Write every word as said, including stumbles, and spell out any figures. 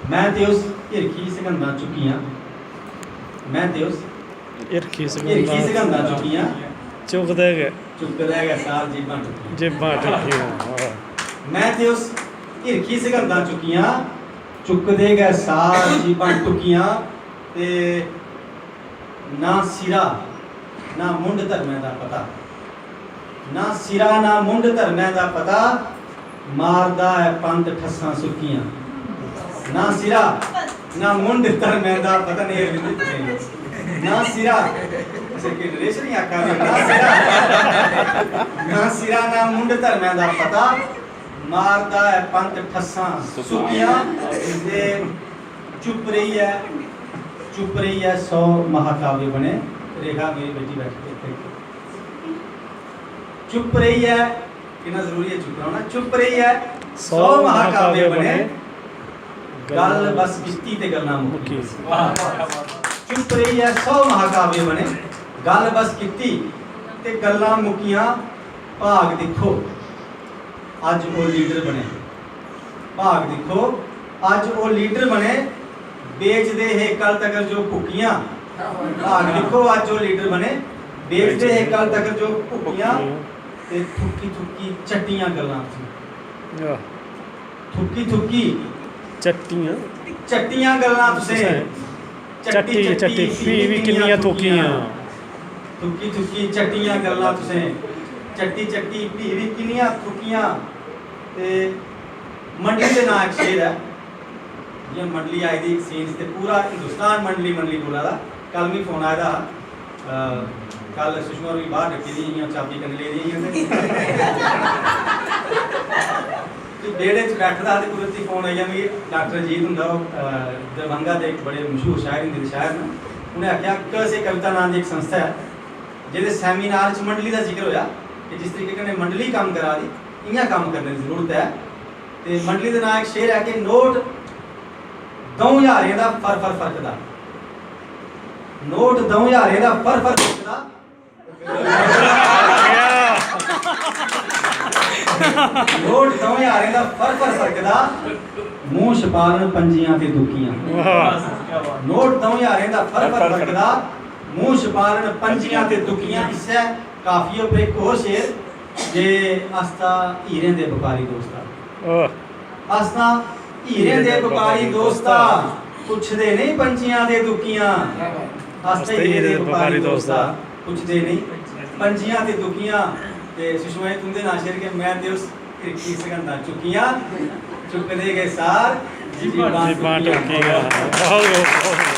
मैं ते उस हिरखी सगंधां चुक्कियां। मैं ते उस हिरखी हिरखी सगंधां सगंधां चुक्कियां। चुकदे गै चुकदे गै सार जीभां टुक्कियां। जीभां टुक्कियां। मैं ते उस हिरखी सगंधां चुक्कियां। चुकदे गै सार जीभां टुक्कियां। ते ना सिरा ना मुंड धर्मै दा पता। ना सिरा ना मुंड धर्मै दा पता। मारदा ऐ पंत ठस्सां सुक्कियां। ना सिरा ना मुंड धर्मै दा पता। नहीं, अरविंद जी, तुसें ना सिरा, तुसें केह् नरेश नहीं आखा दे, ना सिरा ना सिरा ना मुंड धर्मै दा पता। मारदा ऐ पंत ठस्सां सुक्कियां। ते चुप रेहियै चुप रेहियै सौ महाकाव्य बने। रेखा मेरी बेटी बैठी इत्थै। चुप रेहियै, किन्ना जरूरी ऐ चुप रौह्ना। चुप रेहियै सौ महाकाव्य बने, गल्ल बस कीती ते गल्लां मुक्की। चुप रेहियै सौ महाकाव्य बने, गल्ल बस कीती ते गल्लां मुक्कियां। भाग दिक्खो, अज्ज ओह् लीडर बने। भाग दिक्खो, अज्ज ओह् लीडर बने। बेचदे हे कल तगर जो भुक्कियां। भाग दिक्खो, अज्ज ओह् लीडर बने। बेचदे हे कल तगर जो भुक्कियां। ते थुक्की थुक्की चट्टियां गल्लां तुसें। आह। थुक्की थुक्की चट्टियां। चट्टियां गल्लां तुसें। तुसें। चट्टी चट्टी चट्टी फ्ही बी किन्नियां थुक्कियां। थुक्की थुक्की चट्टियां गल्लां तुसें। चट्टी चट्टी फ्ही बी किन्नियां थुक्कियां। ते मंडली दे नांऽ इक शेर ऐ। जि'यां मंडली आई दी सीन च ते पूरा हिंदुस्तान मंडली मंडली बोला दा। कल मी फोन आए दा हा, अ, कल सुषमा होर बाहर डक्की दी हियां, चाबी कन्नै लेई दी हियां ते ते बेह्ड़े च बैठे दा हा ते कुदरती फोन आई गेआ मिगी, डाक्टर अजीत हुंदा, ओह्, अ, दरभंगा दे इक बड़े मशहूर शायर हिंदी दे शायर न। उ'नें आखेआ, क से कविता नांऽ दी इक संस्था ऐ, जेह्दे सैमिनार च मंडली दा जिक्र होआ कि जिस तरीके कन्नै मंडली कम्म करा दी, इ'यां कम्म करने दी जरूरत ऐ। ते मंडली दे नांऽ इक शेर ऐ कि नोट द'ऊं ज्हारें दा फर फर फरकदा, नोट द'ऊं ज्हारें दा फर फर फरकदा। नोट द'ऊं ज्हारें दा फर फर फरकदा, मूंह छपालन पंजियां ते दुक्कियां। वाह। नोट द'ऊं ज्हारें दा फर फर फरकदा, मूंह छपालन पंजियां ते दुक्कियां। इस्सै काफिये पर इक होर शेर जे अस तां हीरें दे बपारी दोस्ता। ओह। अस तां हीरें दे बपारी दोस्ता, पुच्छदे नेईं पंजियां ते दुक्कियां। अस तां हीरें दे बपारी दोस्ता, पुच्छदे नेईं पंजियां ते दुक्कियां। ते सुषमा जी, तुं'दे नांऽ शेर के मैं ते उस हिरखी सगंधां चुक्कियां, चुकदे गै सार जीभां जीभां टुक्कियां। टुक्कियां।